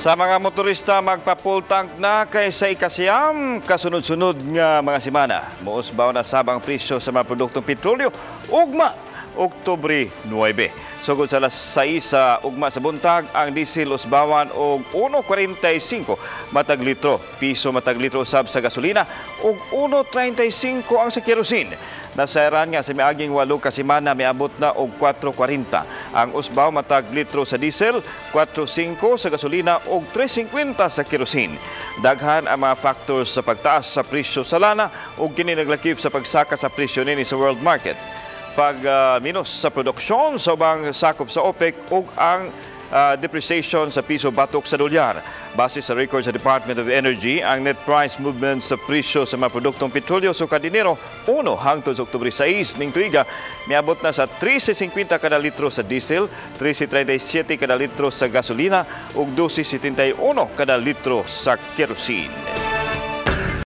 Sa mga motorista, magpa-full tank na kay sa 9 kasunod-sunod nga mga semana, muusbaw na sab ang presyo sa mga produktong petrolyo ugma, Oktubre 9. Sugod sa alas 6 sa ugma sa buntag, ang diesel usbawan og 1.45 matag litro, piso matag litro usab sa gasolina ug 1.35 ang sa kerosene. Nasayran nga sa miaging 8 ka semana miabot na og 4.40 ang usbaw matag litro sa diesel, 4.5 sa gasolina ug 3.50 sa kerosene. Daghan ang mga factors sa pagtaas sa presyo sa lana ug kini naglakip sa pagsaka sa presyo nini sa world market, pag minus sa produksyon sa ubang sakop sa OPEC ug ang depreciation sa piso batok sa dolyar. Base sa record sa Department of Energy, ang net price movement sa presyo sa mga produktong petrolyo sukad Enero 1 hangtod sa Oktubre 6 ning tuiga miabot na sa 13.50 kada litro sa diesel, 13.37 kada litro sa gasolina ug 12.71 kada litro sa kerosene.